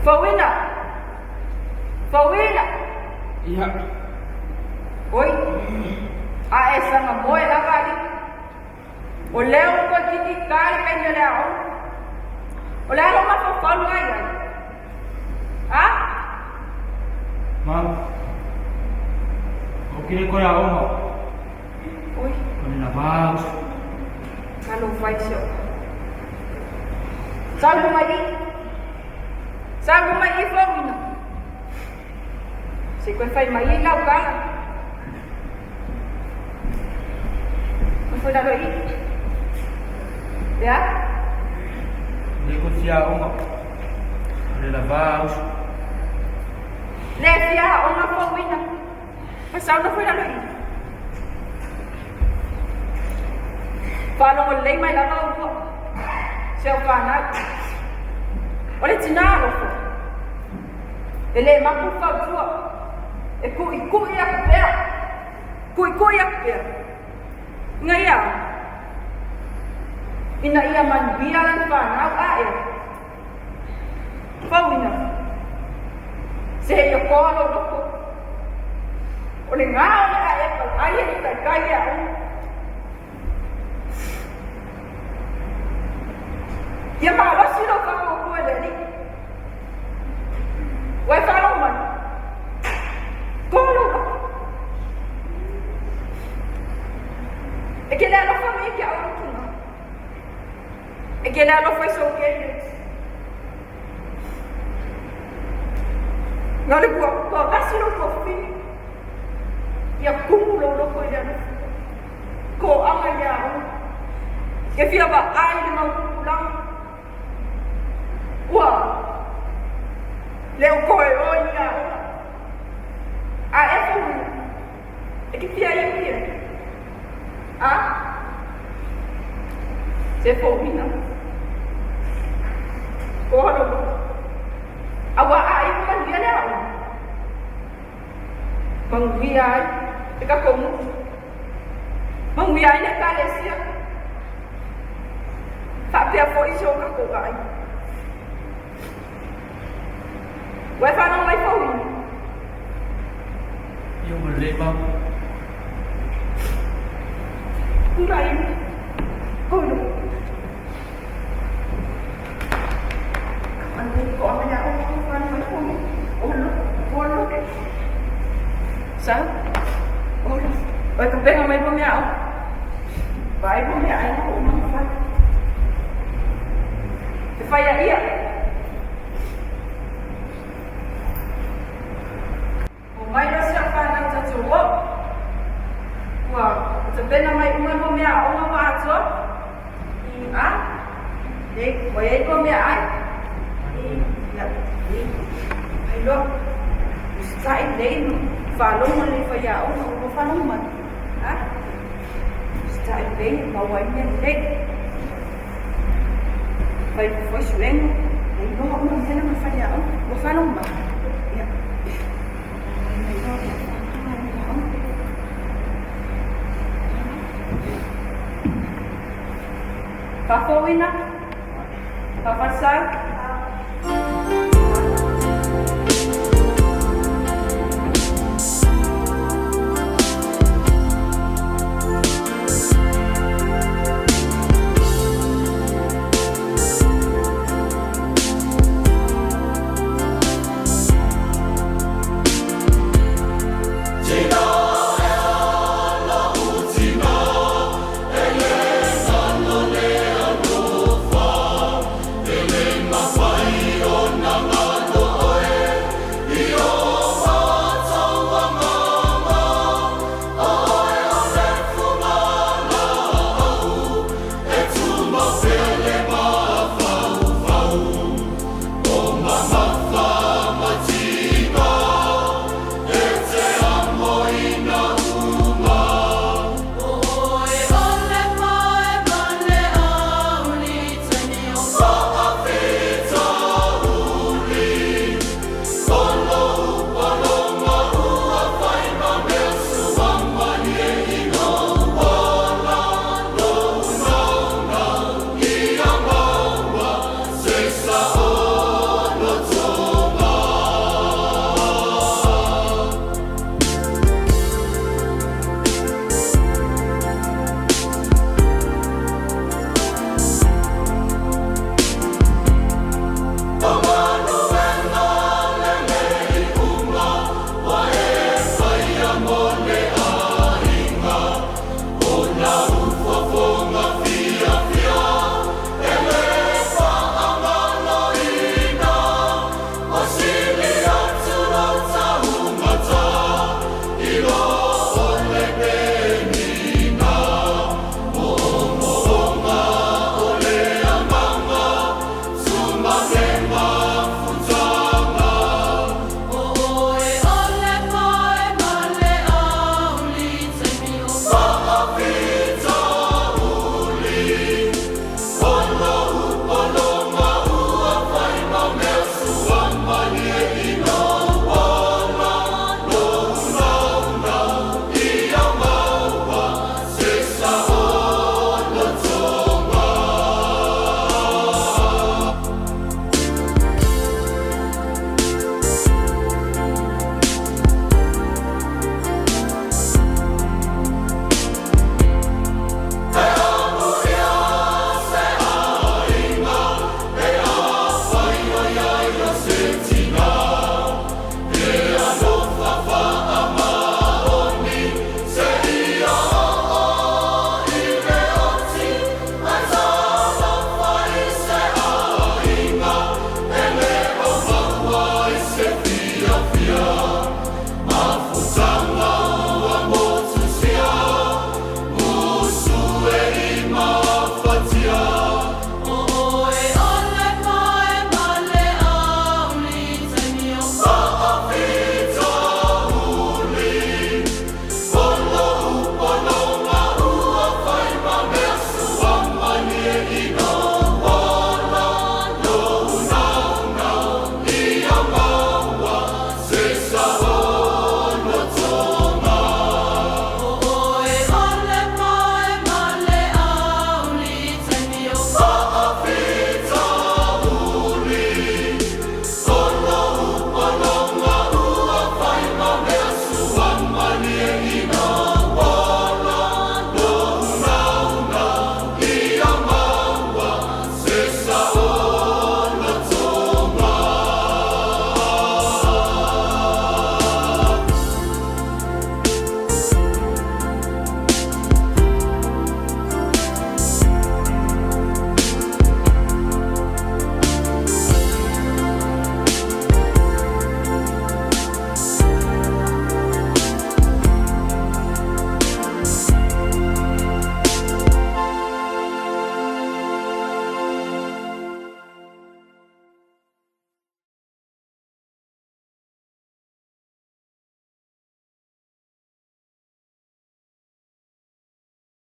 Fauina! Fauina! Ia. Oi, a e saga moe lava alii. O lea ua toeitiiti ta le taimi o le aoga. O le a lou mafaufau lena i ai? A? Ma, ou te le toe aoga. Oi. O le lava uso. Talofa i si ou. Sau mai i. Sau mai i fauina. Se i koe fai mai i lau tala. Nofo i lalo i. Ia? Le ko fia aoga. O le lava uso. Le fia aoga fauina. Fa sau nofo i lalo i. Faalogo lelei mai lava outou. Si au fanau. O le tinā alofa. E le mapu le fautua. E kuʻikuʻi aku pea. Kuʻikuʻi aku pea. Ina ia ina ia manuia lana fanau a e fauina seia koa lou loko. O le gā o le aʻe palai e le taitai e aʻu. Ia malosi lou faapuapua i le Alii. Ua e faalogo mai. Koa lou loko. E ke le alofa mai ke au tuna. E ke le alofa i sou kele. Na le ua ua vasi lou tuafafine. Ia kumu lou loko i le alofa. Toaga i le aoga. E fia vaai i le mau tupulaga. Ua le o koe o i le aoga. A e fauina, e ke fia iu ia. A? Se fauina. Koa lou loko. A ua a iu manuia le aoga. Manuia ai le tatou nuu. Manuia ai le Ekalesia. Faapea foi si o tatou aiga. Ua e fanau mai fauina. Ia ua lelei mama. Tulai mai. Kolo. Sau. Olo. Oi ka penga mai lua mea au. Vai lua mea ai na uma fai. Te whai a ia. O mai loa si au fanau tatou o. Ua tapena mai uma lua mea aoga ua atoa. I a. Le, ua iai lua mea ai. I, ia, i. Ai loa. Usitai lelei ma faalogo lelei i faiaoga ua faalogo mai. A. Usitai lelei e maua ai mea lelei. Fai foi suega, e iloa uma mea na ma faiaoga. Ua faalogo mai. Ia. Faafouina, faafalesau.